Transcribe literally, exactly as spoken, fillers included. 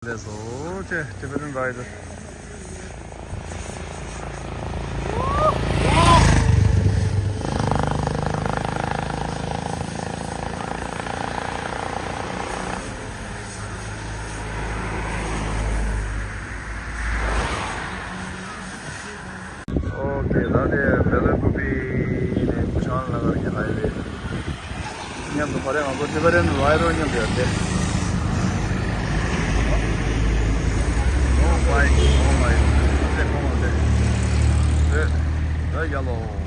That's all. Okay, Tibetan rider. Okay, ད་དེ་བེ་ལ་ཀུ་པི་ནས་ཆང་ལ་གར་གྱི་highway། མཉམ་དུ་ཕ་རེ་ང་ཚོ་Tibetan rider་མཉམ་དུ་ཡོད་དེ། Oh my, oh my. དེ་ཁོང་དེ། དེ། དེ་ཡ་ལོ།